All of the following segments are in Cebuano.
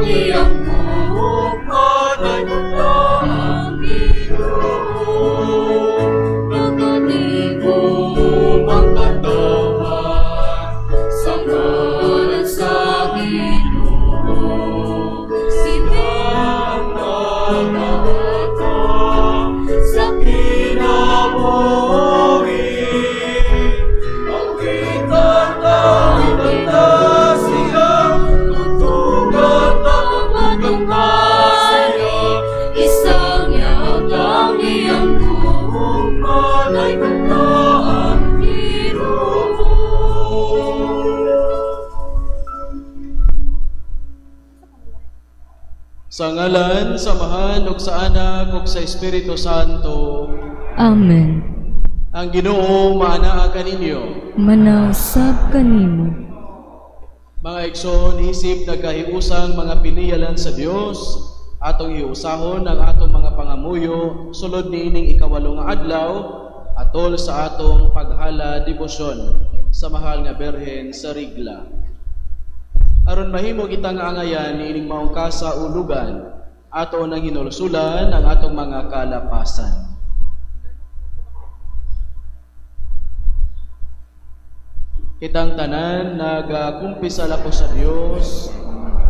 Ang iyang buhok panay ang Ginoo. Nagkatigom ang katawhan sa ngalan sa Ginoo. Sila ang nagahatag sa kinabuhi. Awitan, awitan ta siya, tugtugan ta atong siya. Isang yaot ang iyang buhok, panay ang Ginoo. Sa ngalan, sa Amahan, ug sa Anak, ug sa Espiritu Santo. Amen. Ang Ginoo maanaa kaninyo. Manausab kanimo. Mga igsoon, isip nagkahiusang mga piniyalan sa Dios, atong hiusahon ang atong mga pangamuyo sulod niining ikawalo nga adlaw atol sa atong paghala debosyon sa mahal nga Birhen sa Rigla. Aron mahimo kita nga angayan niining maong kasaulugan, ato nang hinulsulan ang atong mga kalapasan. Kitang tanan nagakumpisal ako sa Dios.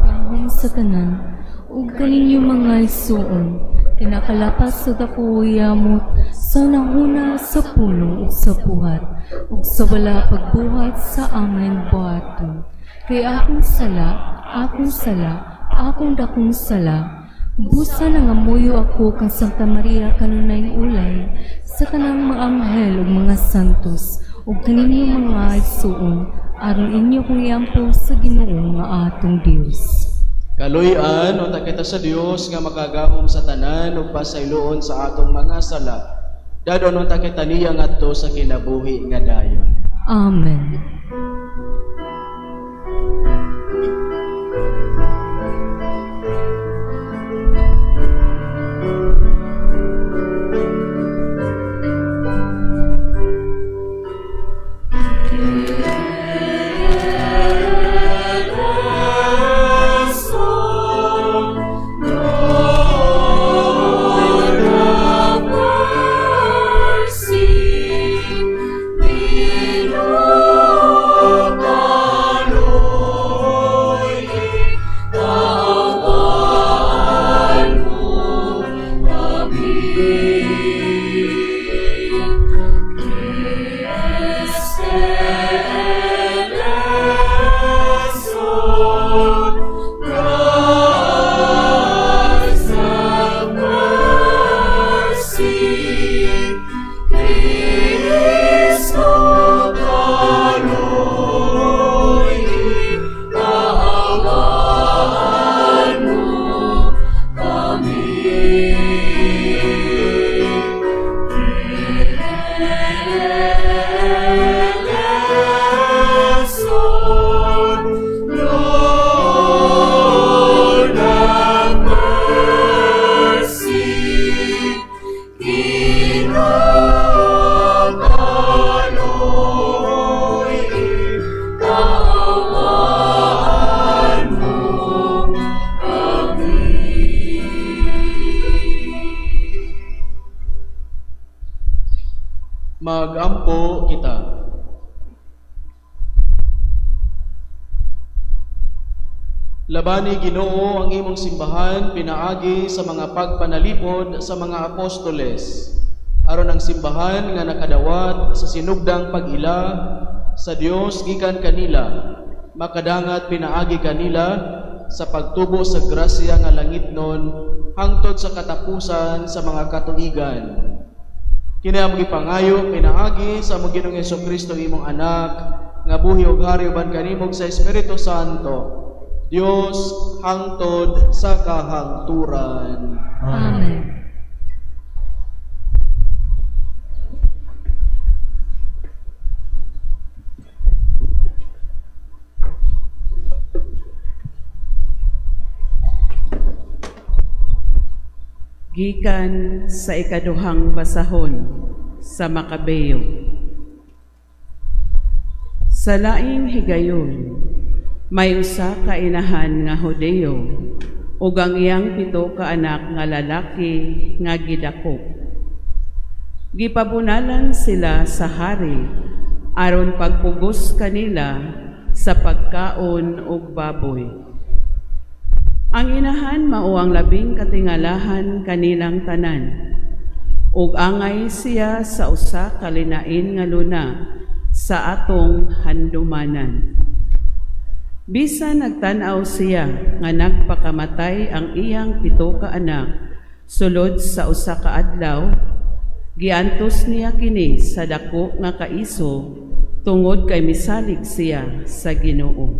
Gahom sa tanan ug kaninyo mga igsoon, kinakalapas sa dako yamot sa nahuna sa pulong ug sa buhat ug sa wala pagbuhat sa angay buhaton. Kay akong sala, akong sala, akong dakong sala. Busa nangamuyo ako kang Santa Maria kanunayng ulay sa tanang mga anghel ug mga santos ug kaninyo mga igsoon, aron inyo kong iampo sa Ginoo nga atong Dios. Kaluy-an unta kita sa Dios nga makagahom sa tanan ug pasayloon sa atong mga sala. Dadon unta kita niya ngadto sa kinabuhi nga dayon. Amen. Magampo kita. Labani Ginoo ang imong simbahan pinaagi sa mga pagpanalipod sa mga apostoles, aron ang simbahan nga nakadawat sa sinugdang pag-ila sa Dios gikan kanila, makadangat pinaagi kanila sa pagtubo sa grasya nga langitnon hangtod sa katapusan sa mga katuigan. Kini ang gipangayo pinaagi sa among Ginoong Hesukristo imong anak nga buhi ug hari uban kanimo sa Espiritu Santo, Dios hangtod sa kahangturan. Amen. Gikan sa ikaduhang basahon sa Makabeo. Sa laing higayon, May usa ka inahan nga Hudiyo ug ang iyang 7 ka anak nga lalaki nga gidakop. Gipabunalan sila sa hari aron pagpugos kanila sa pagkaon og baboy. Ang inahan mao ang labing katingalahan kanilang tanan, ug angay siya sa usa ka linain nga luna sa atong handumanan. Bisan nagtan-aw siya nga nagpakamatay ang iyang 7 ka anak sulod sa usa ka adlaw, giantos niya kini sa dako nga kaiso tungod kay misalig siya sa Ginoo.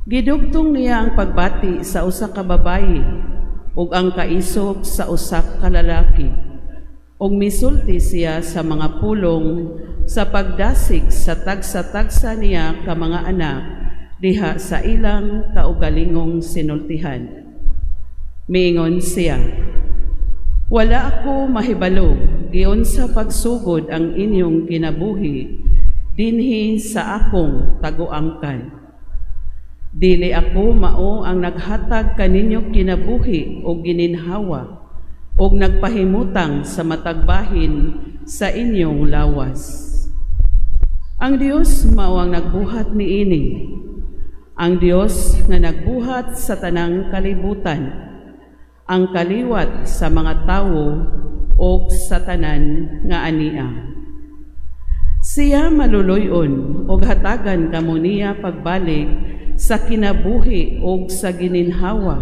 Gidugtong niya ang pagbati sa usa ka babayi ug ang kaisog sa usa ka lalaki, ug misulti siya sa mga pulong sa pagdasig sa tagsa-tagsa niya ka mga anak diha sa ilang kaugalingong sinultihan. Miingon siya, "Wala ako mahibalo giunsa pagsugod ang inyong kinabuhi dinhi sa akong taguangkan. Dili ako mao ang naghatag kaninyo kinabuhi o gininhawa og nagpahimutang sa matag bahin sa inyong lawas. Ang Dios mao ang nagbuhat niini. Ang Dios nga nagbuhat sa tanang kalibutan, ang kaliwat sa mga tawo o sa tanan nga ania. Siya maluluy-on og hatagan kamo niya pagbalik sa kinabuhi og sa gininhawa,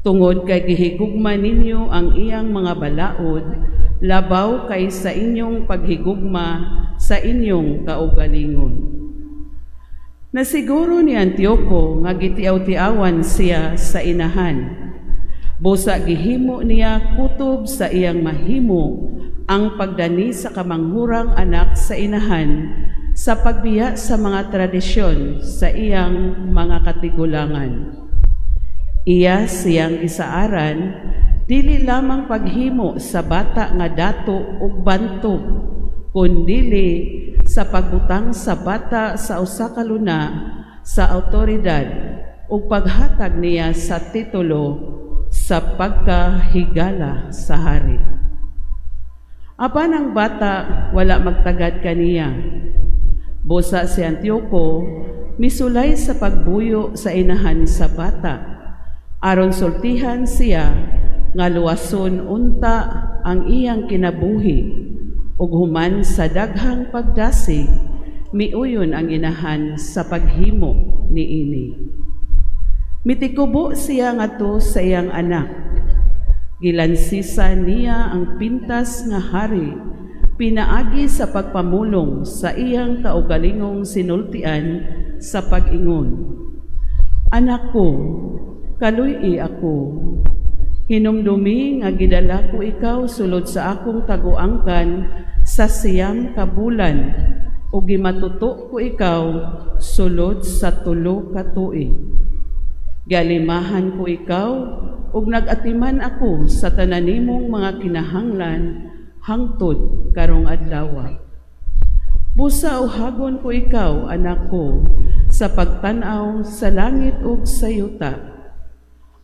tungod kay gihigugma ninyo ang iyang mga balaod labaw kay sa inyong paghigugma sa inyong kaugalingon." Nasiguro ni Antioco nga gitiaw-tiawan siya sa inahan. Busa gihimo niya kutob sa iyang mahimo ang pagdani sa kamanghurang anak sa inahan sa pagbiya sa mga tradisyon sa iyang mga katigulangan. Iya siyang gisaaran dili lamang paghimo sa bata nga dato ug bantog, kundili sa pagbutang sa bata sa usa ka luna sa awtoridad ug paghatag niya sa titulo sa pagkahigala sa hari. Apan ang bata wala magtagad kaniya. Busa si Antioco misulay sa pagbuyo sa inahan sa bata, aron sultihan siya nga luwason unta ang iyang kinabuhi, ug human sa daghang pagdasig miuyon ang inahan sa paghimo niini. Mitikubo siya ngadto sa iyang anak. Gilansisa niya ang pintas nga hari pinaagi sa pagpamulong sa iyang kaugalingong sinultian sa pag-ingon, "Anak ko, kaluy-i ako. Hinumdumi nga gidala ko ikaw sulod sa akong taguangkan sa 9 ka bulan ug gimatuto ko ikaw sulod sa 3 ka tuig. Galimahan ko ikaw ug nag-atiman ako sa tanan nimong mga kinahanglan hangtod karong adlaw. Busa uhagon ko ikaw, anak ko, sa pagtan-aw sa langit ug sa yuta.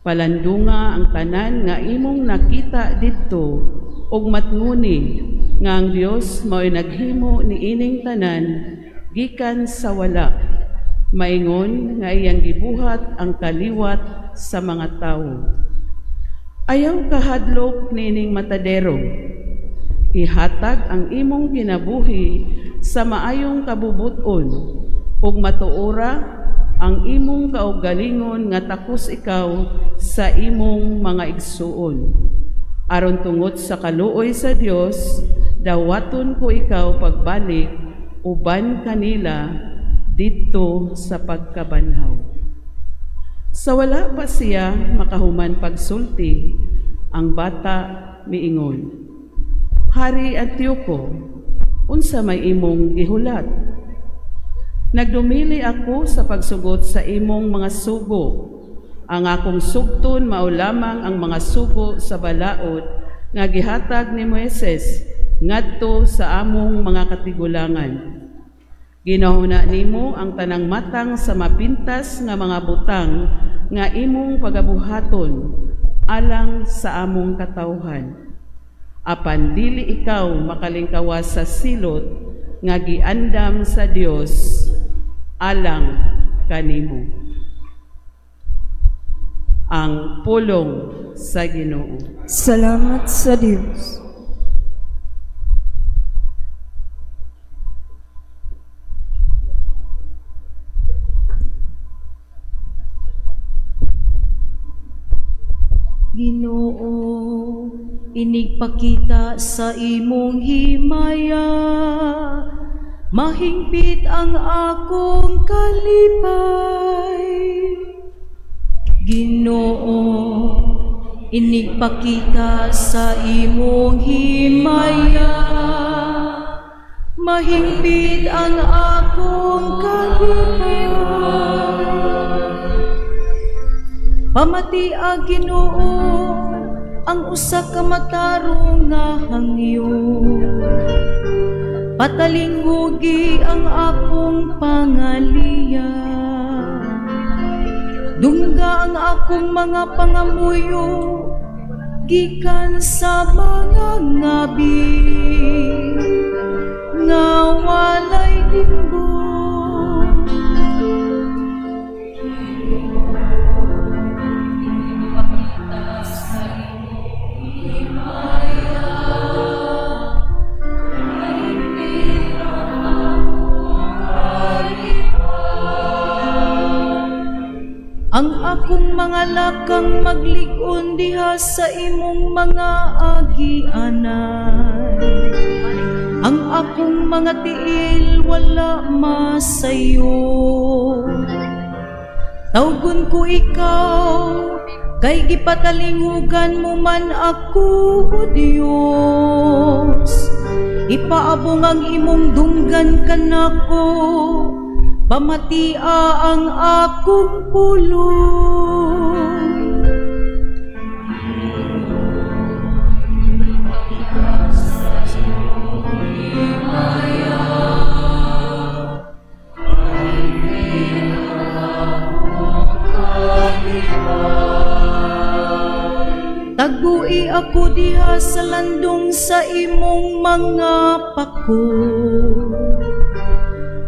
Palandunga ang tanan nga imong nakita didto ug matnguni nga ang Dios mao'y naghimo niining tanan gikan sa wala, maingon nga iyang gibuhat ang kaliwat sa mga tawo. Ayaw kahadlok niining matadero. Ihatag ang imong kinabuhi sa maayong kabubuton ug matuora ang imong kaugalingon nga takos ikaw sa imong mga igsuon. Aron tungod sa kaluoy sa Dios, dawaton ko ikaw pagbalik uban kanila didto sa pagkabanhaw." Sa wala pa siya makahuman pagsulti, ang bata miingon, "Hari Antioco, unsa may imong gihulat? Nagdumili ako sa pagsugot sa imong mga sugo. Ang akong sugton mao lamang ang mga sugo sa balaod nga gihatag ni Moises ngadto sa among mga katigulangan. Ginahuna nimo ang tanang matang sa mapintas nga mga butang nga imong pagabuhaton alang sa among katawhan. Apan dili ikaw makalingkawas sa silot nga giandam sa Dios alang kanimo. Ang pulong sa Ginoo. Salamat sa Dios. Ginoo, inigpakita sa imong himaya, mahingpit ang akong kalipay. Ginoo, inigpakita sa imong himaya, mahingpit ang akong kalipay. Pamatia, Ginoo, ang usa ka matarong nga hangyo. Patalingugi ang akong pangaliya. Dungga ang akong mga pangamuyo gikan sa mga ngabi nga walay linggo. Ang akong mga lakang maglig-on diha sa imong mga agianan. Ang akong mga tiil wala masayo. Tawgon ko ikaw, kay gipatalingugan mo man ako, O Dios. Ipaabong ang imong dunggan kanako, pamatia ang akong pulong. Tagui ako diha sa landong sa imong mga pako.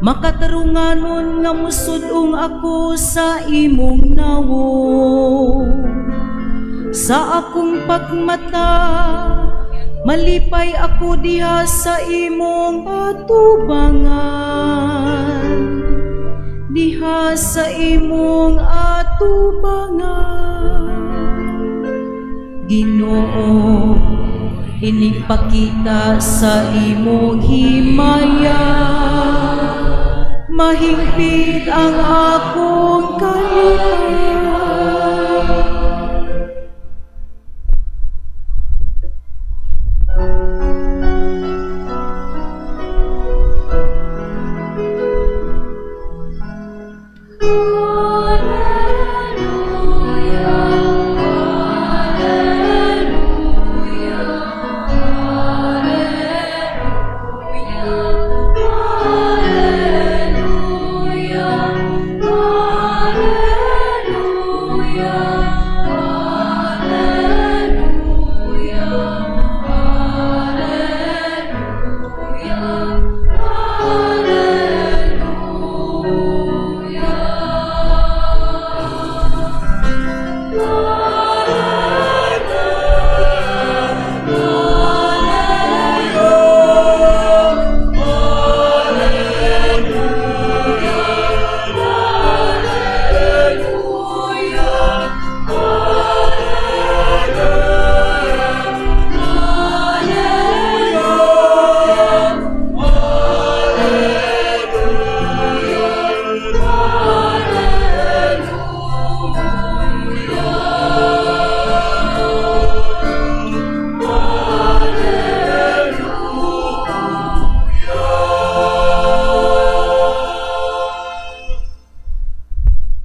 Makatarunganon nga musudong ako sa imong nawong. Sa akong pagmata, malipay ako diha sa imong atubangan. Diha sa imong atubangan. Ginoo, inigpakita sa imong himaya, mahingpit ang akong kalipay.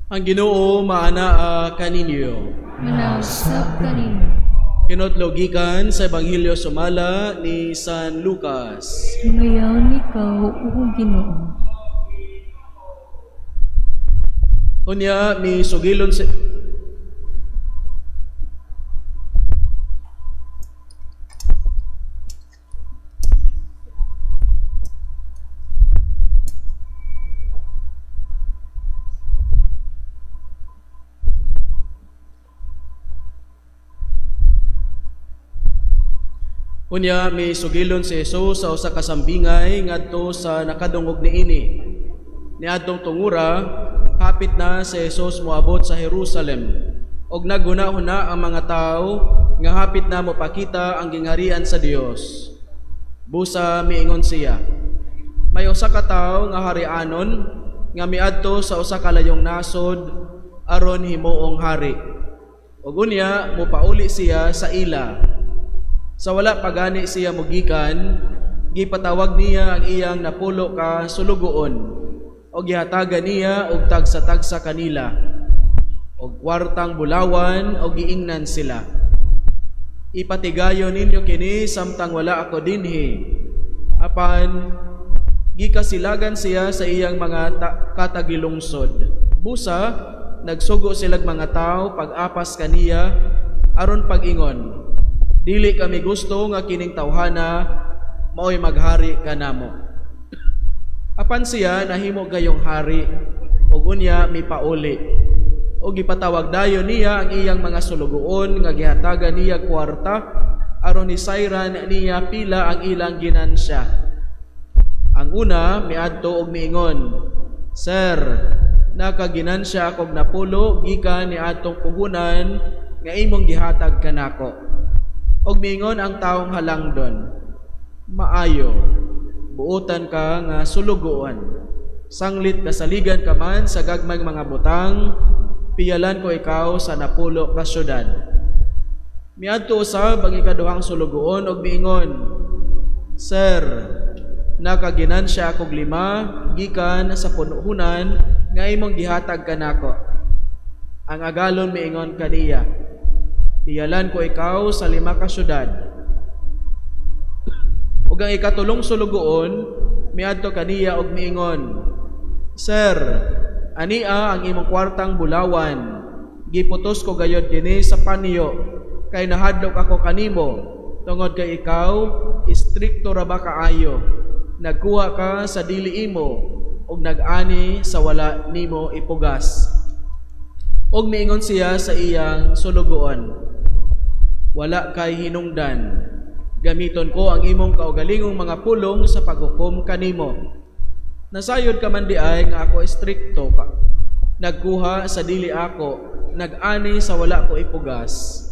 Ang Ginoo maanaa kaninyo. Manausap kaninyo. Kinotlogikan sa Ebanghelyo sumala ni San Lucas. Himayaon ikaw, o Ginoo. Unya mi sugilon si Unya mi sugilon si Jesus sa usa ka sambingay ngadto sa nakadungog niini. Niadtong tungura, hapit na si Jesus moabot sa Jerusalem. Og naghuna-huna ang mga tawo nga hapit na mopakita ang gingharian sa Dios. Busa miingon siya, may usa ka tawo nga harianon nga miadto sa usa ka layong nasod aron himuong hari. Og unya mopauli siya sa ila. Sa wala pagani siya mogikan, gipatawag niya ang iyang napulo ka sulugoon og gihatagan niya og tagsa-tagsa kanila og kwartang bulawan og giingnan sila. Ipatigayon ninyo kini samtang wala ako dinhi. Apan gikasilagan siya sa iyang mga katagilungsod. Busa nagsugo silag mga tawo pag-apas kaniya aron pag-ingon, dili kami gusto nga kining tawhana maoy maghari kanamo. Apan siya nahimo gayong hari ug unya mipauli. Ug gipatawag dayon niya ang iyang mga sulugoon nga gihatagan niya kwarta aron isayran niya pila ang ilang ginansya. Ang una miadto og miingon, "Sir, nakaginansya akog napulo gikan niadtong puhunan nga imong gihatag kanako." Og miingon ang taong halangdon, "Maayo, buotan ka nga sulugoon. Sanglit kasaligan ka man sa gagmayng mga butang, piyalan ko ikaw sa napulo ka syudad." Miadto usab ang ikaduhang sulugoon og miingon, "Sir, nakaginansya akog 5 gikan sa punuhunan nga imong gihatag kanako." Ang agalon miingon kaniya, "Piyalan ko ikaw sa 5 ka syudad." Ug ang ikatulong sulugoon miadto kaniya og miingon, "Sir, ania ang imong kwartang bulawan. Giputos ko gayod kini sa panyo kay nahadlok ako kanimo tungod kay ikaw istrikto ra ba kaayo. Nagkuha ka sa dili imo ug nag-ani sa wala nimo ipugas." Og miingon siya sa iyang sulugoon, "Wala kay hinungdan. Gamiton ko ang imong kaugalingong mga pulong sa paghukom kanimo. Nasayod ka man diay nga ako estrikto ka. Nagkuha sa dili ako, nag-ani sa wala ko ipugas.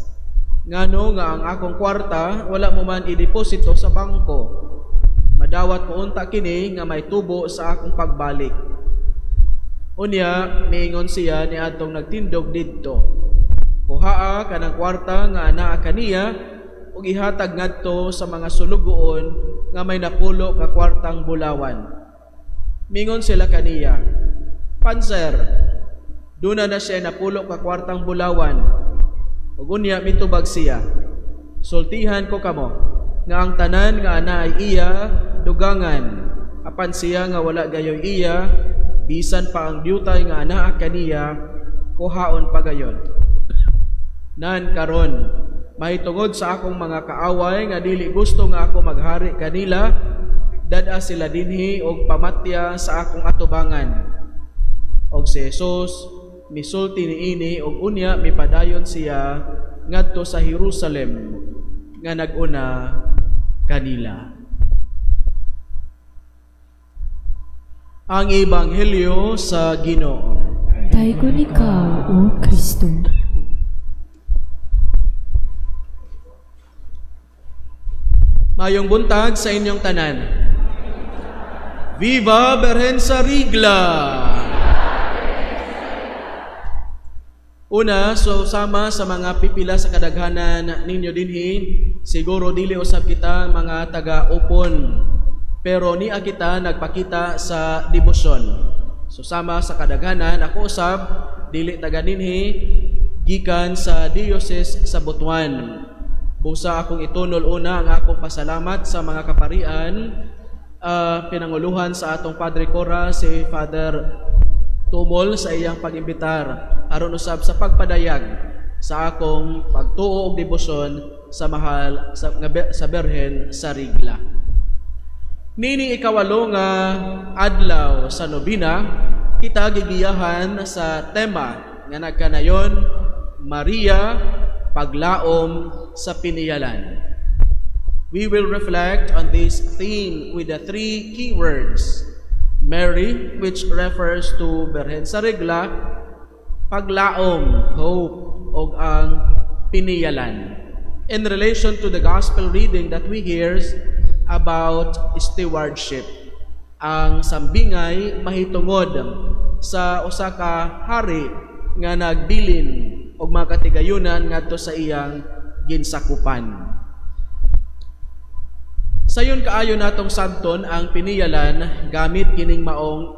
Ngano nga ang akong kwarta wala mo man ideposito sa bangko. Madawat ko unta kini nga may tubo sa akong pagbalik." Unya miingon siya niadtong nagtindog didto, "Kuhaa kanang kwarta nga anaa kaniya ug ihatag ngadto sa mga sulugoon nga may napulo ka kwartang bulawan." Mingon sila kaniya, "Panser, duna na siya napulo ka kwartang bulawan." Ug unya mitubag siya, "Sultihan ko kamo nga ang tanan nga anaay iya dugangan, apan siya nga wala gayoy iya, bisan pa ang dyutay nga anaa kaniya kuhaon pa gayon. Nan karon mahitungod sa akong mga kaaway nga dili gusto nga ako maghari kanila, dad-a sila dinhi og pamatya sa akong atubangan." Og si Jesus misulti niini og unya mipadayon siya ngadto sa Jerusalem nga nag-una kanila. Ang Ebanghelyo sa Ginoo. Daygon ikaw, O Kristo. Mayong buntag sa inyong tanan. Viva Berhen sa Rigla! Una, so sama sa mga pipila sa kadaghanan ninyo dinhi, siguro dili usab kita mga taga-upon, pero niya kita nagpakita sa debosyon. So sama sa kadaghanan, ako usab dili taga dinhi, gikan sa Diocese sa Butuan. Busa akong itunol una ang akong pasalamat sa mga kaparian, pinanguluhan sa atong Padre Cora, si Father Tumol sa iyang pag-imbitar aron usab sa pagpadayag sa akong pagtuo og debosyon sa mahal sa Birhen sa Rigla. Nini ikawalo nga adlaw sa nobina, kita gigiyahan sa tema nga nagkanayon "Maria, Paglaom sa Piniyalan." We will reflect on this theme with the three keywords: Mary, which refers to Birhen sa Regla, paglaom, hope, og ang piniyalan. In relation to the gospel reading that we hear about stewardship, ang sambingay mahitungod sa usa ka hari nga nagbilin og mga katigayunan ngadto sa iyang ginsakupan. Sayon kaayo natong sabton ang piniyalan gamit kining maong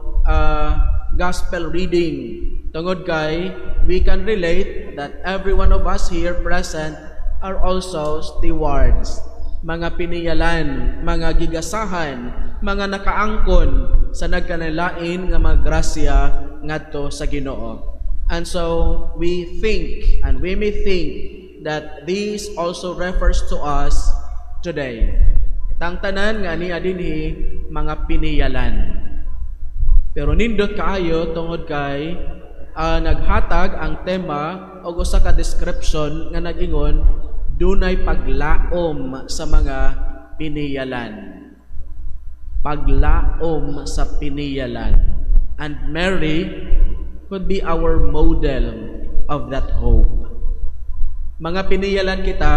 gospel reading, tungod kay we can relate that every one of us here present are also stewards, mga piniyalan, mga gigasahan, mga nakaangkon sa nagkanalain nga mga grasya ngadto sa Ginoo. And so we think and we may think that this also refers to us today. Tang tanan nga niya dinhi mga piniyalan. Pero nindot kaayo tungod kay naghatag ang tema og usa ka description nga nag-ingon dunay paglaom sa mga piniyalan. Paglaom sa piniyalan. And Mary could be our model of that hope. Mga piniyalan kita,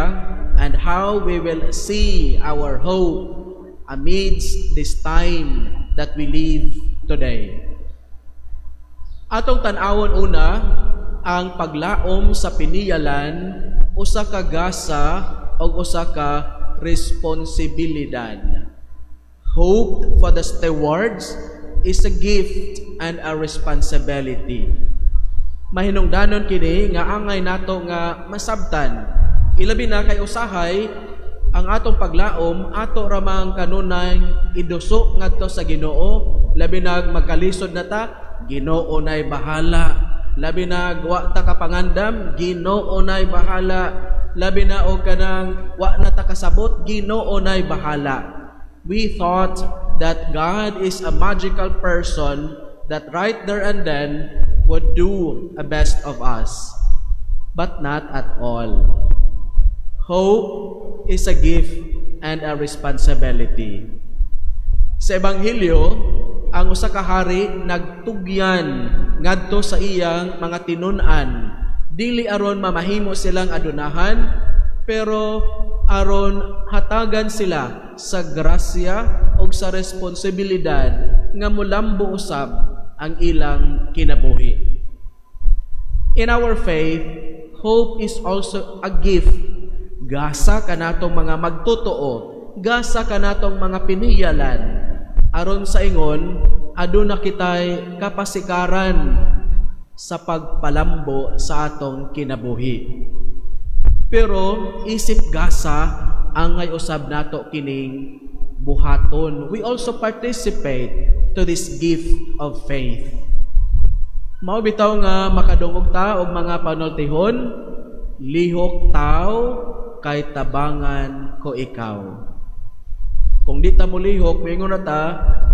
and how we will see our hope amidst this time that we live today. Atong tan-awon una ang paglaom sa piniyalan, usa ka gasa o usa ka responsibilidad. Hope for the stewards is a gift and a responsibility. Mahinungdanon kini nga angay nato nga masabtan. Ilabi na kay usahay ang atong paglaom ato ramang kanunay iduso ngadto sa Ginoo, labi na magkalisod na ta, Ginoo nay bahala. Labi na wa ta kapangandam, Ginoo nay bahala. Labi na og kanang wa na ta kasabot, Ginoo nay bahala. We thought that God is a magical person that right there and then would do a best of us. But not at all. Hope is a gift and a responsibility. Sa Ebanghelyo, ang usa ka hari nagtugyan ngadto sa iyang mga tinun-an, dili aron mamahimo silang adunahan, pero aron hatagan sila sa grasya o sa responsibilidad nga mulambo usab ang ilang kinabuhi. In our faith, hope is also a gift. Gasa kanatong mga magtotoo, gasa kanatong mga piniyalan, aron sa ingon aduna kitay kapasikaran sa pagpalambo sa atong kinabuhi. Pero isip gasa, angay usab nato kining buhaton. We also participate to this gift of faith. Mao bitaw nga makadungog ta og mga panultihon, "Lihok taw kay tabangan ko ikaw." Kung di ta molihok, moingon na ta,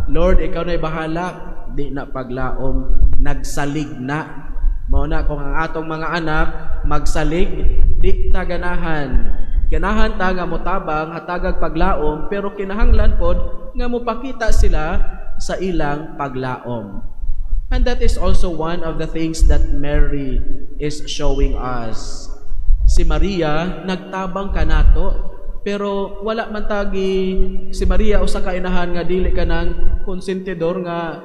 "Lord, ikaw na'y bahala," di na paglaom, nagsalig na. Mao na kung ang atong mga anak magsalig, di ta ganahan. Ganahan ta nga motabang, hatagag paglaom, pero kinahanglan pod nga mopakita sila sa ilang paglaom. And that is also one of the things that Mary is showing us. Si Maria nagtabang kanato, pero wala man tagi si Maria usa ka inahan nga dili kanang konsentidor nga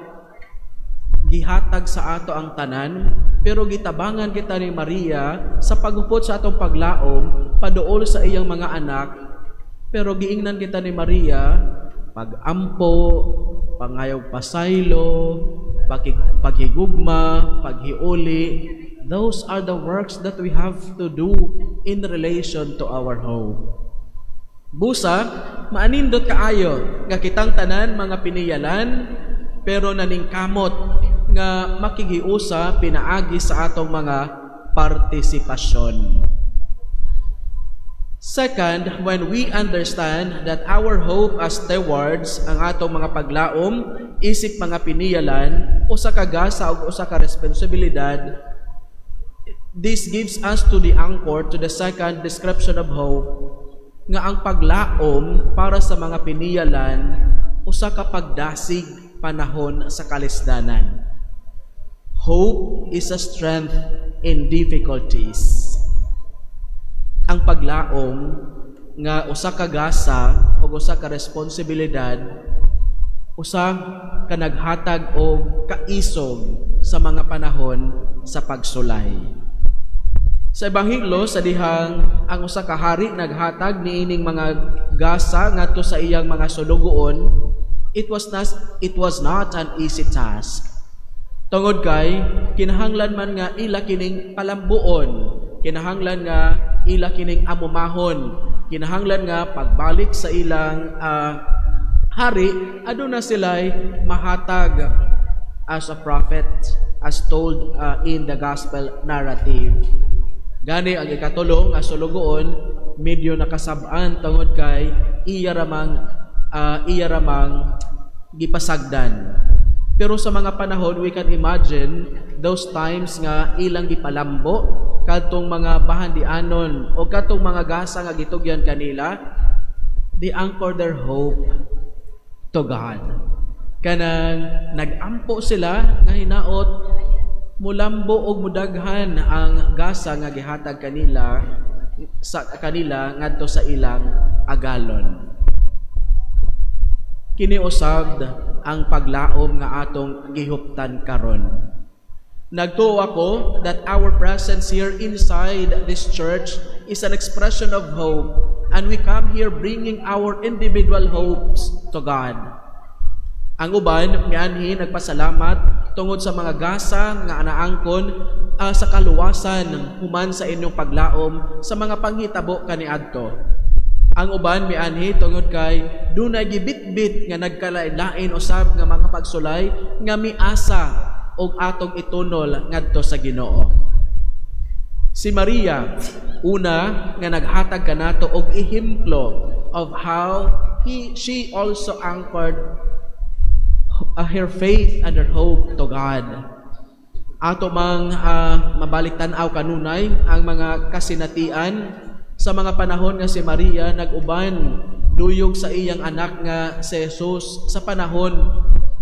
gihatag sa ato ang tanan, pero gitabangan kita ni Maria sa paghupot sa atong paglaom paduol sa iyang mga anak. Pero giingnan kita ni Maria pagampo, pangayog pasaylo, paghigugma, paghiuli. Those are the works that we have to do in relation to our hope. Busa, maanindot kaayo nga kitang tanan mga piniyalan, pero naningkamot nga makigiusa pinaagi sa atong mga partisipasyon. Second, when we understand that our hope as stewards, ang atong mga paglaom, isip mga piniyalan, usa ka gasa o usa ka responsibilidad, this gives us to the anchor to the second description of hope, nga ang paglaom para sa mga piniyalan, usa ka pagdasig panahon sa kalisdanan. Hope is a strength in difficulties. Ang paglaom nga usa ka gasa o usa ka responsibilidad, usa ka naghatag og kaisog sa mga panahon sa pagsulay. Sa Ebanghelyo, sa dihang ang usa ka hari naghatag niining mga gasa ngadto sa iyang mga sulugoon, it was not an easy task. Tungod kay kinahanglan man nga ila kining palambuon, kinahanglan nga ila kining amumahon, kinahanglan nga pagbalik sa ilang hari, aduna sila'y mahatag as a prophet as told in the gospel narrative. Gani ang ikatulo nga sulugoon medyo nakasab-an tungod kay iya ramang gipasagdan. Pero sa mga panahon, we can imagine those times nga ilang gipalambo kadtong mga bahandianon o kadtong mga gasa nga gitugyan kanila, they anchor their hope to God. Kanang nagampo sila nga hinaot mulambo og mudaghan ang gasa nga gihatag kanila ngadto sa ilang agalon. Kini usab ang paglaom nga atong gihuptan karon. Nagtuo ako that our presence here inside this church is an expression of hope, and we come here bringing our individual hopes to God. Ang uban mianhi nagpasalamat tungod sa mga gasa nga naangkon sa kaluwasan human sa inyong paglaom sa mga panghitabo kaniadto. Ang uban mianhi tungod kay dunay gibitbit nga nagkalain-lain usab nga mga pagsulay nga miasa og atong itunol ngadto sa Ginoo. Si Maria, una nga naghatag kanato og ehemplo of how he she also anchored her faith and her hope to God. Ato mang mabalik tan-aw kanunay ang mga kasinatian sa mga panahon nga si Maria nag-uban duyog sa iyang anak nga si Jesus sa panahon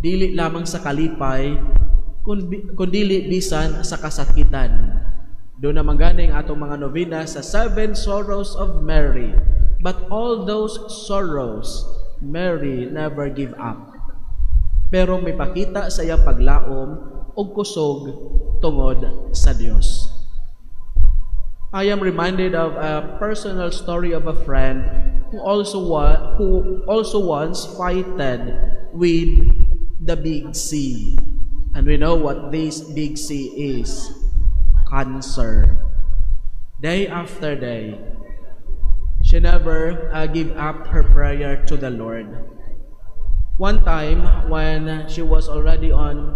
dili lamang sa kalipay kundili bisan sa kasakitan. Doon naman ganing atong mga novena sa Seven Sorrows of Mary. But all those sorrows, Mary never give up. Pero may pakita sa iyang paglaom og kusog tungod sa Dios. I am reminded of a personal story of a friend who also once fighted with the big C. And we know what this big C is. Cancer. Day after day, she never give up her prayer to the Lord. One time, when she was already on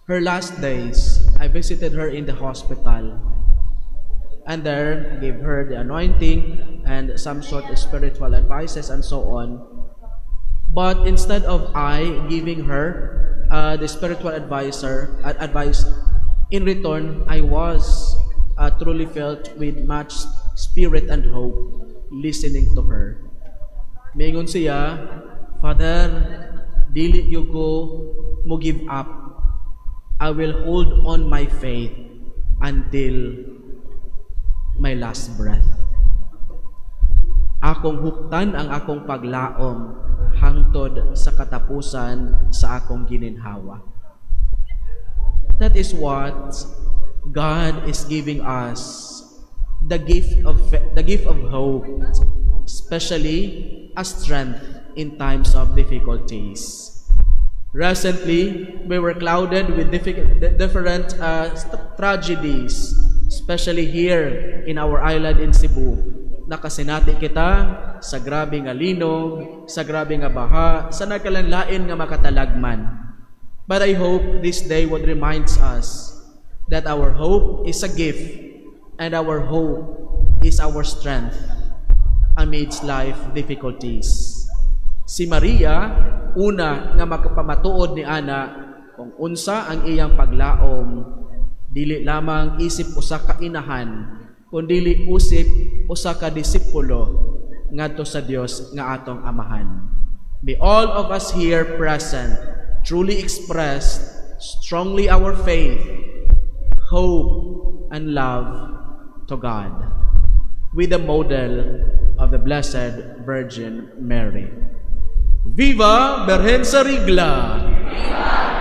her last days, I visited her in the hospital. And there, gave her the anointing and some sort of spiritual advices and so on. But instead of I giving her the spiritual advice, in return, I was truly filled with much spirit and hope listening to her. Mingon siya, "Father, dili gyud ko mo give up. I will hold on my faith until my last breath. Akong huptan ang akong paglaom hangtod sa katapusan sa akong gininhawa." That is what God is giving us, the gift of hope, especially a strength in times of difficulties. Recently, we were clouded with different tragedies, especially here in our island in Cebu. Nakasinati kita sa grabe nga linog, sa grabe nga baha, sa nagkalanlain nga makatalagman. But I hope this day would remind us that our hope is a gift and our hope is our strength amidst life difficulties. Si Maria, una nga makapamatuod ni ana kung unsa ang iyang paglaom, dili lamang isip usa ka inahan, kundili usip usa ka disipulo ngadto sa Dios nga atong amahan. May all of us here present truly express strongly our faith, hope, and love to God, with the model of the Blessed Virgin Mary. Viva Berhen sa Rigla! Viva Berhen sa Rigla!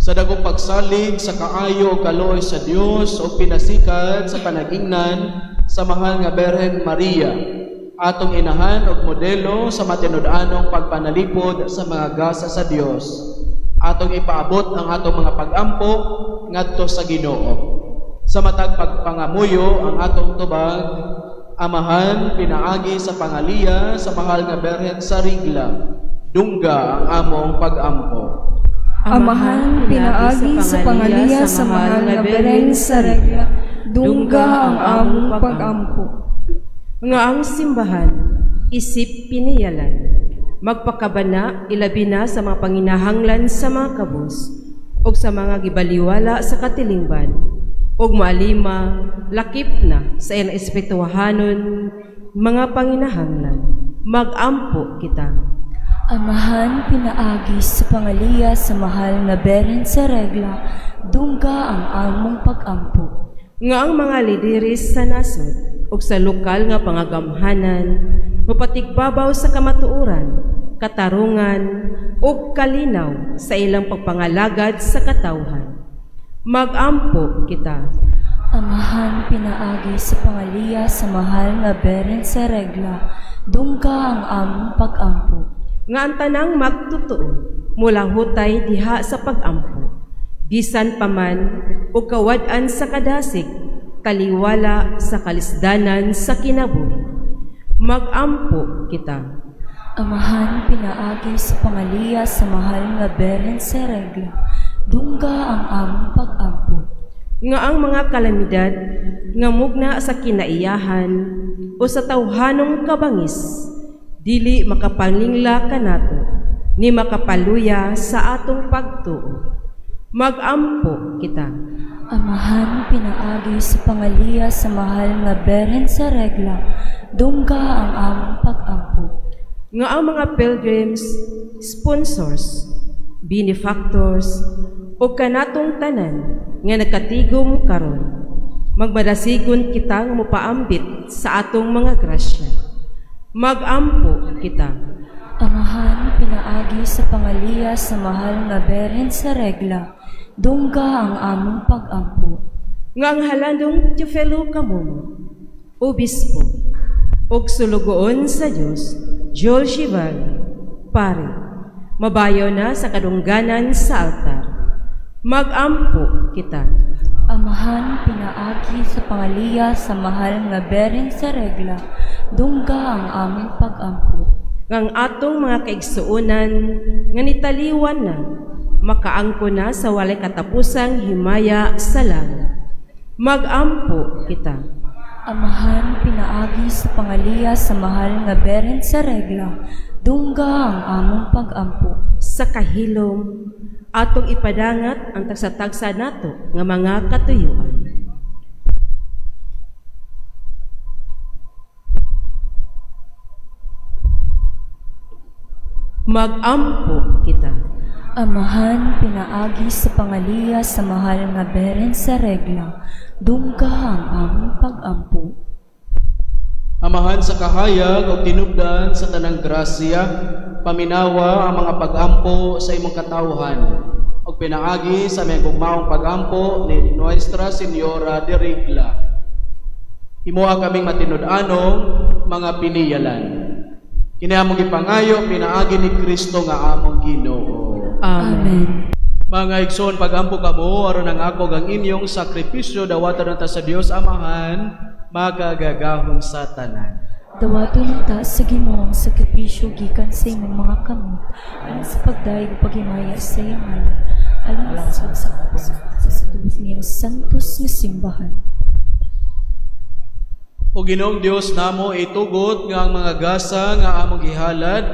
Sa dagong pagsalig sa kaayo o kaluoy sa Dios o pinasikat sa panagingnan sa mahal nga Berhen Maria, atong inahan og modelo sa matinud-anong pagpanalipod sa mga gasa sa Dios, atong ipaabot ang atong mga pag-ampo ngadto sa Ginoo. Sa matag pagpangamuyo ang atong tubag, Amahan, pinaagi sa pangaliya sa mahal nga Berhen sa Rigla, dungga ang among pag-ampo. Amahan, pinaagi sa pangaliya sa mahal nga Berhen sa Regla, dungga ang among pag-ampo. Nga ang simbahan, isip piniyalan, magpakabana ilabi na sa mga panginahanglan sa mga kabus, ug sa mga gibaliwala sa katilingban, ug maalima lakip na sa ilang espirituhanon mga panginahanglan. Mag-ampo kita. Amahan, pinaagi sa pangaliya sa mahal na Berhen sa Regla, dungga ang among pag-ampo. Nga ang mga lideres sa nasod ug sa lokal nga pangagamhanan mapatigbabaw sa kamatuoran, katarungan ug kalinaw sa ilang pagpangalagad sa katawhan. Mag-ampo kita. Amahan, pinaagi sa pangaliya sa mahal na Berhen sa Regla, dungga ang among pag-ampo. Nga ang tanang magtotoo mula hutay diha sa pag-ampo, bisan paman o kawad-an sa kadasig, taliwala sa kalisdanan sa kinabuhi. Mag-ampo kita. Amahan, pinaagi sa pangaliya sa mahal nga Berhen sa Regla, dungga ang among pag-ampo. Nga ang mga kalamidad nga mugna sa kinaiyahan o sa tawhanong kabangis, dili makapanglingla kanato, ni makapaluya sa atong pagtuo. Mag-ampo kita. Amahan, pinaagi sa pangaliya sa mahal nga Berhen sa Regla, dungga ang among pag-ampo. Nga ang mga pilgrims, sponsors, benefactors, o kanatong tanan nga nagkatigom karon, magmadasigon kita nga mopaambit sa atong mga grasya. Mag-ampo kita. Amahan, pinaagi sa pangaliya sa mahal nga Berhen sa Regla, dungga ang among pag-ampo. Nga ang halandong Teofilo Kamomo, obispo, ug sulugoon sa Dios, Joel Chival, pare, mabayo na sa kadungganan sa altar. Mag-ampo kita. Amahan, pinaagi sa pangaliya sa mahal nga Berhen sa Regla, dungga ang among pag-ampo. Ngang atong mga kaigsuonan nga nitaliwan na, makaangko na sa walay katapusang himaya sa langit. Mag-ampo kita. Amahan, pinaagi sa pangaliya sa mahal nga Berhen sa Regla, dungga ang among pag-ampo. Sa kahilom, atong ipadangat ang tagsa-tagsa nato nga mga katuyuan. Mag-ampo kita. Amahan pinaagi sa pangaliya sa mahal nga Beren sa Regla, dunggaha ang among pag-ampo. Amahan sa kahayag o tinubdan sa tanang grasya, paminawa ang mga pag-ampo sa imong katawhan, ug pinaagi sa may gugmaong pag-ampo ni Nuestra Señora de Regla. Imoha kaming matinud-anong mga piniyalan. Kini among gipangayo pinaagi ni Kristo nga among Ginoo. Amen. Mga igsoon, pag-ampo kamo aron ang ako ang inyong sakripisyo dawatan ta sa Dios Amahan makagagahom sa tanan. Dawaton ta sa Ginoo ang sakripisyo gikan sa imong mga kamot alang sa pagdayeg ug paghimaya sa iyang ngalan, alang sa sa tubos niyang santos nga simbahan. O Ginoong Dios namo, itugot nga ang mga gasa nga among gihalad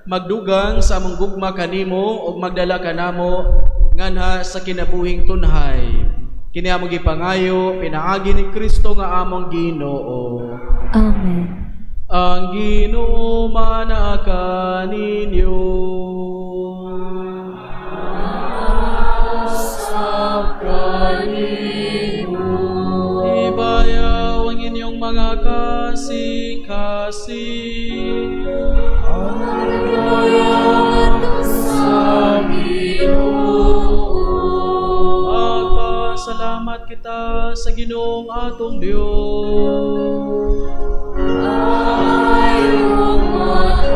magdugang sa among gugma kanimo ug magdala kanamo nganha sa kinabuhing tunhay. Kini among gipangayo pinaagi ni Kristo nga among Ginoo. Amen. Ang Ginoo manaa kaninyo. Sa kanimo. Ibayaw ang inyong mga kasing-kasing. Sa Ginoo. Magpasalamat kita sa Ginoong atong Dios. Ayong matarong.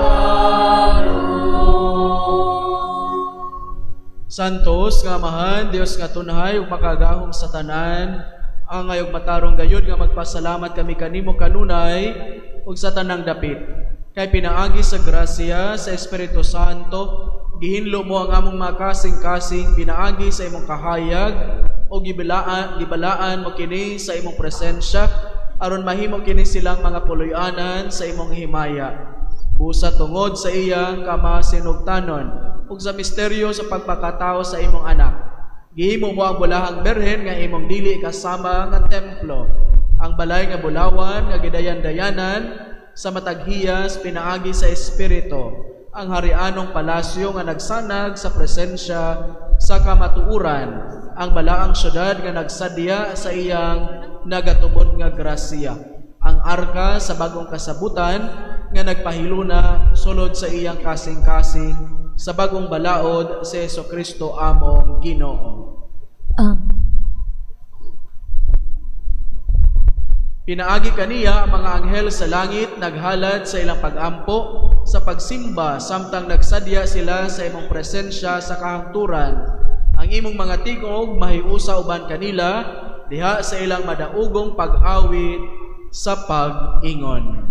Santos nga Amahan, Dios nga tunhay ug makagagahom sa tanan, angay ug matarong gayud nga magpasalamat kami kanimo kanunay ug sa tanang dapit. Kay pinaagi sa grasya sa Espiritu Santo, gihinlo mo ang among mga kasing-kasing pinaagi sa imong kahayag o gibalaan mo kini sa imong presensya aron mahimo kini silang mga puloy-anan sa imong himaya. Busa tungod sa iyang kamasinugtanon ug sa misteryo sa pagpakatao sa imong anak, gihimo mo ang bulahang berhen nga imong dili kasama nga templo, ang balay nga bulawan nga gidayan-dayanan sa matag hiyas pinaagi sa Espiritu, ang harianong palasyo nga nagsanag sa presensya sa kamatuoran, ang balaang syudad nga nagsadya sa iyang nagatubod nga grasya, ang arka sa bagong kasabutan nga nagpahiluna sulod sa iyang kasing-kasing sa bagong balaod sa Jesucristo among Ginoo. Amen. Pinaagi kaniya ang mga anghel sa langit naghalad sa ilang pag-ampo sa pagsimba samtang nagsadya sila sa imong presensya sa kahangturan. Ang imong mga tingog mahiusa uban kanila diha sa ilang madaugong pag-awit sa pag-ingon.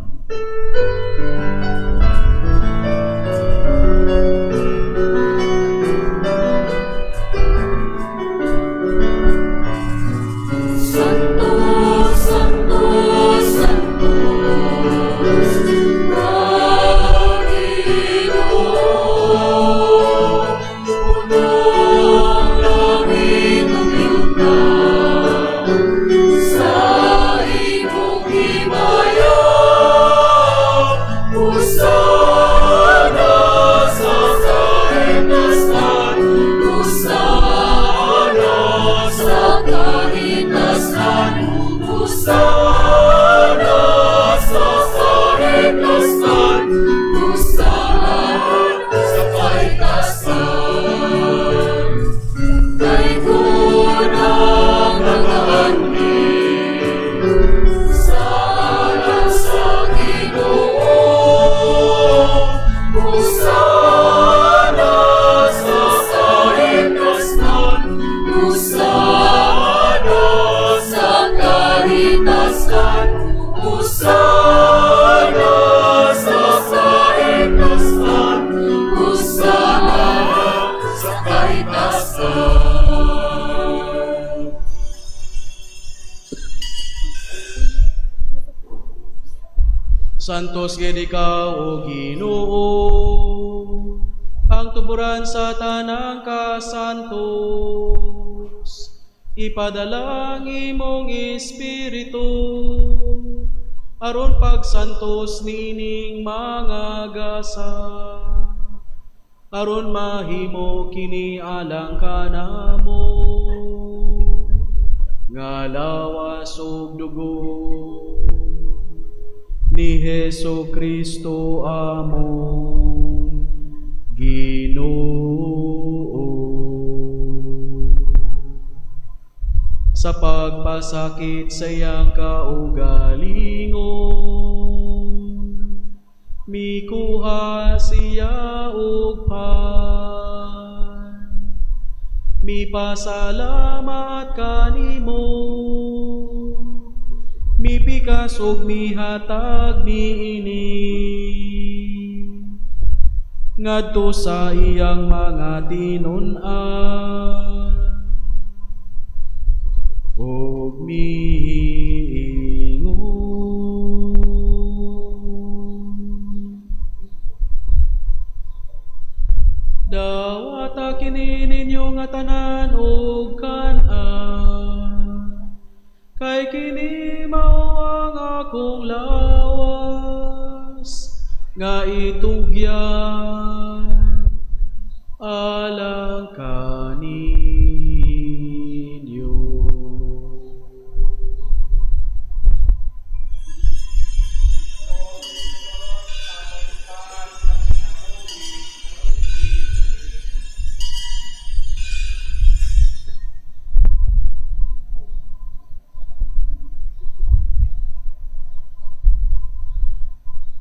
Santo, Santo, Santo, ang Ginoo, puno ang langit ug yuta sa imong himaya. Hosana sa kahimtasan, Hosana sa kahimtasan, Hosana sa kahimtasan, Hosana sa kahimtasan. Kay kunang nagaanhi sa alang sa Ginoo, Hosana sa kahimtasan, Hosana sa kahimtasan, Hosana sa kahimtasan, Hosana sa kahimtasan. Santos gid ikaw, o Ginoo, ang tuburan sa tanang kasantos. Ipadala ang imong Espiritu aron pagsantos niining mga gasa, Aron mahimo kini alang kanamo nga lawas ug dugo ni Hesus Kristo among Ginoo. Sa pagpasakit sa iyang kaugalingon, mikuha siya og pan, mipasalamat kanimo, mipikas og mihatag niini ngadto sa iyang mga tinun-an ug miingon: Dawata kini ninyo nga tanan ug kan-an, kay kini mao ang akong lawas nga itugyan alang kaninyo.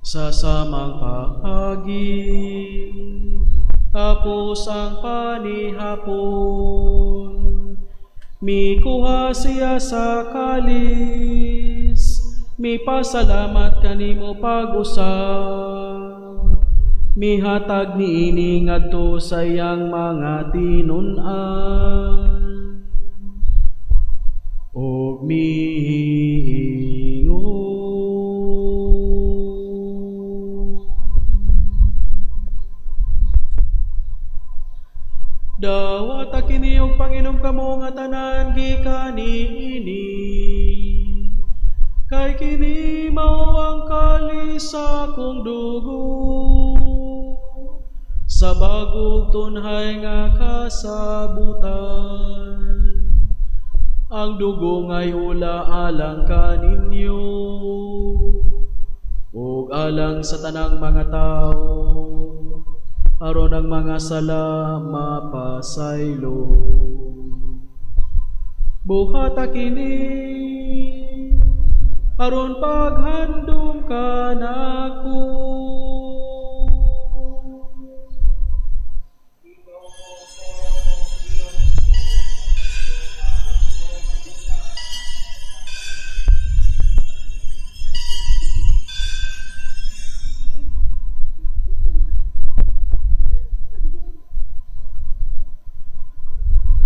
Sa samang paagi, tapos ang panihapon, mikuha siya sa kalis, mipasalamat kanimo pag-usab, mihatag niini ngadto sa iyang mga tinun-an ug miingon: Dawata kini og panginom kamo nga tanan gikan niini, kay kini mao ang kalis sa akong dugo sa bagong tunhay nga kasabutan. Ang dugo ngay ula alang kaninyo ug alang sa tanang mga tawo, aron ang mga sala mapasaylo. Buhata kini aron paghandom kanako.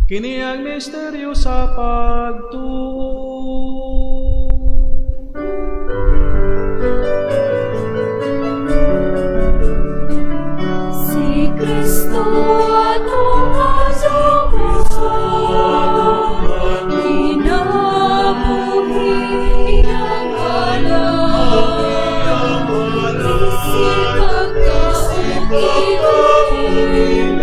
Kini ang misteryo sa pagtuo. Si Kristo atong asuhan, kinabuhi iyang alay, isip pagkaugilin,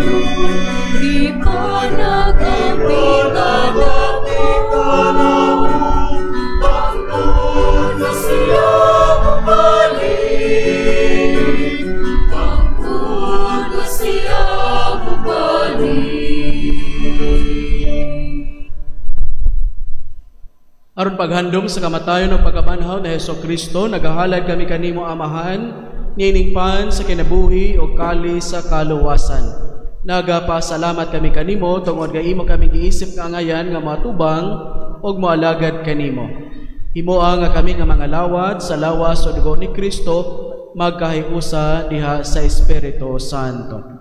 Aron paghandom sa kamatayon o pagkabanhaw ni Hesus Kristo, nagahalad kami kanimo Amahan, niining pan sa kinabuhi o kali sa kaluwasan. Nagapasalamat kami kanimo tungod kay imo kami giisip nga angayan nga matubang ug moalagad kanimo. Himoa nga kami nga mga lawad sa lawas o dugo ni Kristo magkahiusa diha sa Espiritu Santo.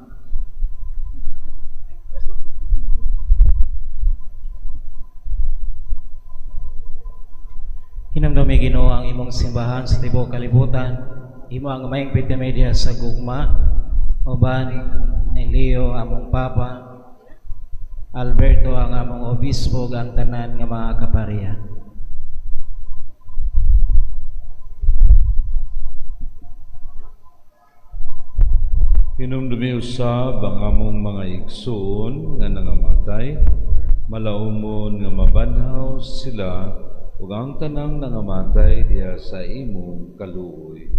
Hinumdumi Ginoo ang imong simbahan sa tibuok kalibutan. Imo ang mahingpit kami diha sa gugma uban ni Leo among Papa, Alberto ang among obispo ug ang tanan nga mga kaparian. Hinumdumi usab ang among mga igsoon nga nangamatay, malaumon nga mabanhaw sila ug ang tanang nangamatay diha sa imong kaluoy.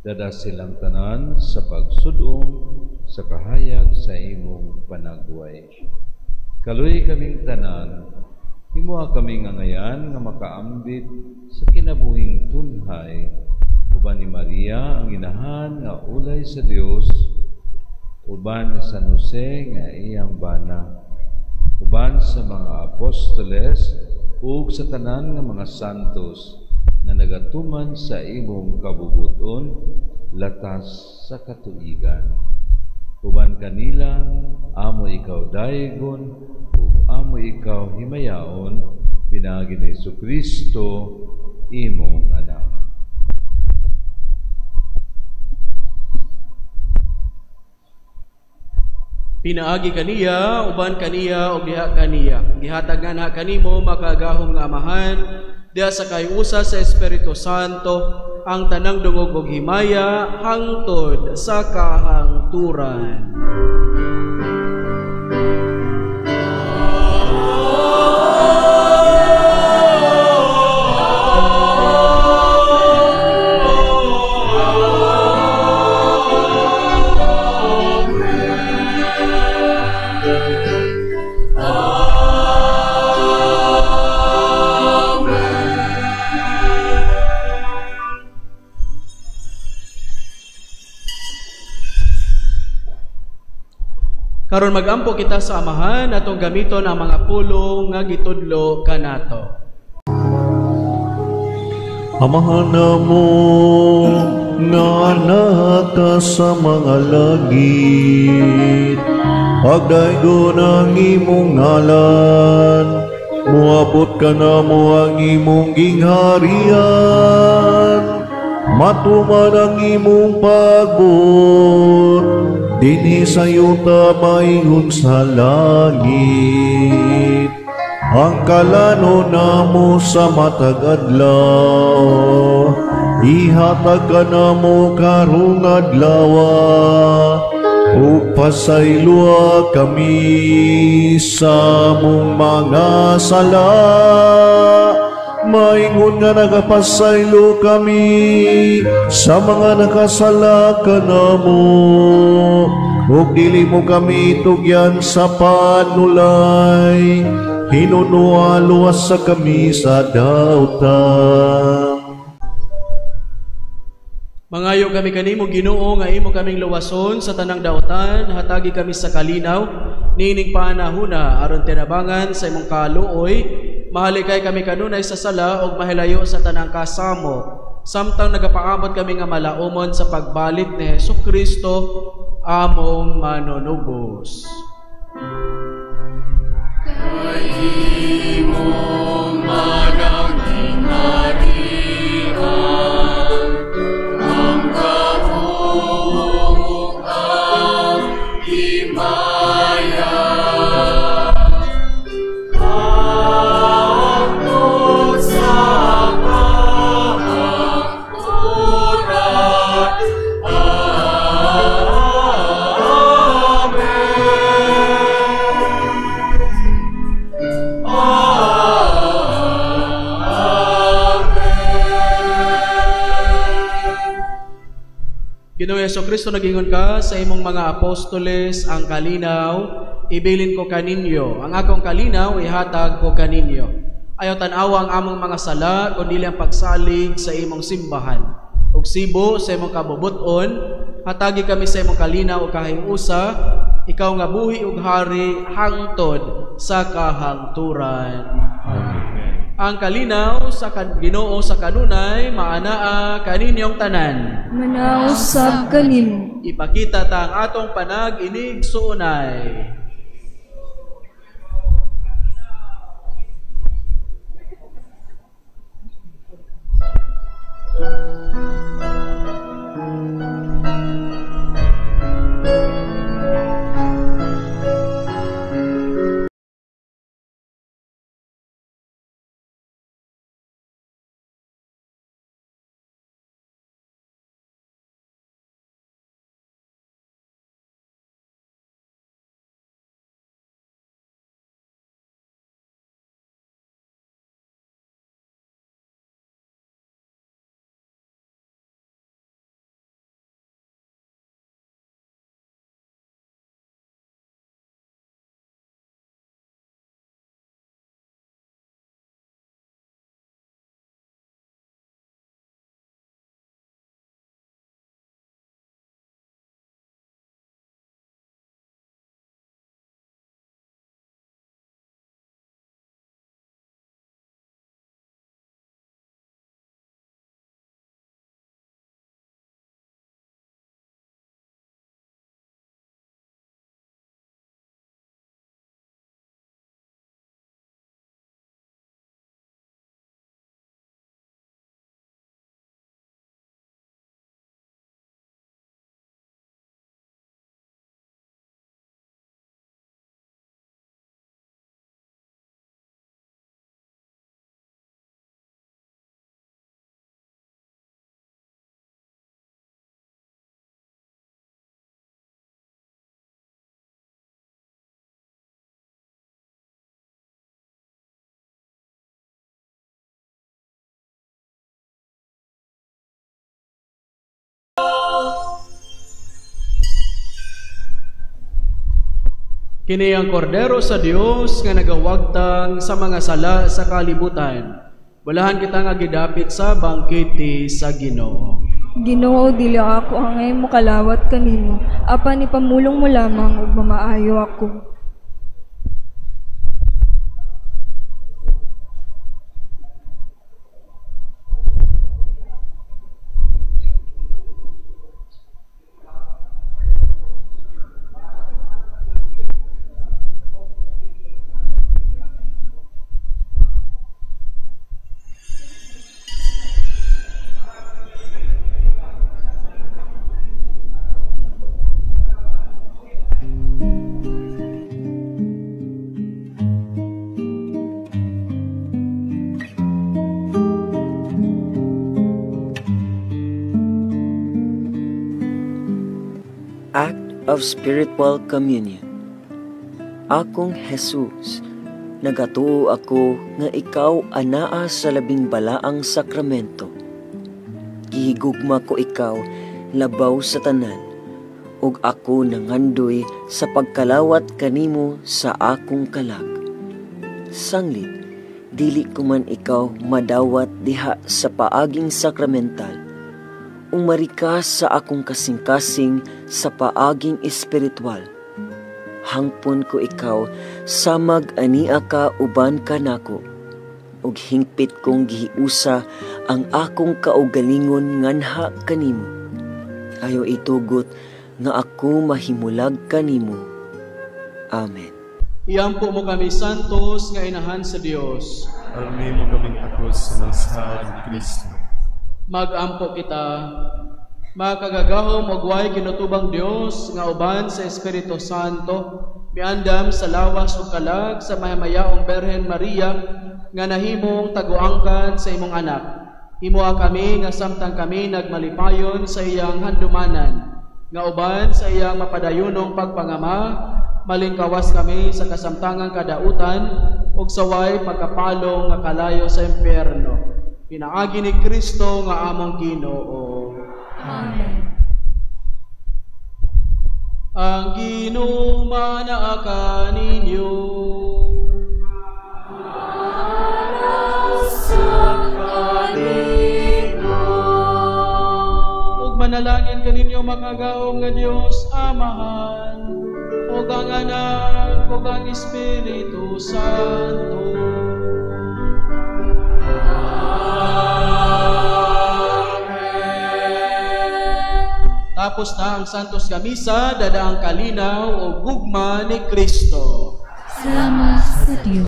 Dada silang tanan sa pagsud-ong sa kahayag sa imong panagway. Kaluoyi kaming tanan, himoa kaming angayan nga makaambit sa kinabuhing tunhay, uban ni Maria ang inahan nga ulay sa Dios, uban ni San Jose nga iyang bana, uban sa mga apostoles ug sa tanan nga mga santos nga nagatuman sa imong kabubuton latas sa katuigan. Uban kanila amo ikaw daygon ug amo ikaw himayaon pinaagi ni Hesukristo imong anak. Pinaagi kaniya, uban kaniya, ug diha kaniya. Gihatag nga kanimo makagahom nga Amahan, diha sa kayusa sa Espiritu Santo, ang tanang dungog ug himaya hangtod sa kahangturan. Karon magampo kita sa Amahan atong gamiton ang mga pulong nga gitudlo kanato. Amahan namo nga naka sa mga langit, pagdaygon ang imong ngalan, moabot kanamo ang imong gingharian, matuman ang imong pagbuot dinhi sa yuta maingon sa langit. Ang kalano namo sa matag adlaw, ihatag kanamo karong adlaw, ug pasayloa kami sa among mga sala, maingon nga nagapasaylo kami sa mga nakasala kanamo, ug dili mo kami tugyan sa panulay, hinunoa luwas sa kami sa dautan. Mangayo kami kanimo Ginoo nga imo kaming luwason sa tanang dautan, hatagi kami sa kalinaw niining panahuna aron tinabangan sa imong kaluoy, mahalikay kami kanunay sa sala ug mahilayo sa tanang kasamo, samtang nagapaabot kami nga malaumon sa pagbalik ni Hesukristo among manunubos. Kay imong manang gingharian, ang gahom ang himaya, hangtod sa kahangturan. Amen. Ginoong Hesukristo, nagingon ka sa imong mga apostoles, ang kalinaw ibilin ko kaninyo, ang akong kalinaw ihatag ko kaninyo. Ayaw tan-awa ang among mga sala, kundi ang pagsalig sa imong simbahan. Ug sibo sa imong kabubuton, hatagi kami sa imong kalinaw ug kahiusa, ikaw nga buhi ug hari hangtod sa kahangturan. Amen. Ang kalinaw sa Ginoo sa kanunay maanaa kaninyong tanan. Manausab kanimo. Ipakita ta ang atong panag-inig suunay. Kini ang kordero sa Dios nga nagawagtang sa mga sala sa kalibutan. Balahan kita nga gidapit sa bangkete sa Ginoo. Ginoo, dili ako angay mokalawat kanimo, apan ipamulong mo lamang ug mamaayo ako. Act of Spiritual Communion. Akong Jesus, nagatuo ako nga ikaw anaa sa labing balaang sakramento. Gihigugma ko ikaw labaw sa tanan, ug ako nangandoy sa pagkalawat kanimo sa akong kalag. Sanglit, dili ko man ikaw madawat diha sa paaging sakramental. Umari ka sa akong kasing-kasing sa paaging espiritual. Hangpon ko ikaw, samag ania ka uban ka nako. Ug hingpit kong gihiusa ang akong kaugalingon nganha kanimo. Ayaw itugot nga ako mahimulag kanimo. Amen. Iampo mo kami, Santos, nga inahan sa Dios. Aron mo kaming takos sa nalsahan ni Kristo. Magampo kita, makagagahom og way kinutubang Dios nga uban sa Espiritu Santo, miandam sa lawas ug kalag sa mayamayaong Berhen Maria nga nahimong taguangkan sa imong anak. Himoa kami nga samtang kami nagmalipayon sa iyang handumanan, nga uban sa iyang mapadayunong pagpangama, malingkawas kami sa kasamtangang kadautan ug saway pagkapalong nga kalayo sa impyerno. Pinaagi ni Kristo nga among Ginoo. Amen. Ang Ginoo manaa kaninyo. Ug manalangin kaninyo makagagahom nga Dios Amahan, ug ang Anak, ug ang Espiritu Santo. Tapos na ang Santos nga Misa, dada ang kalinaw o gugma ni Kristo. Salamat sa Dios.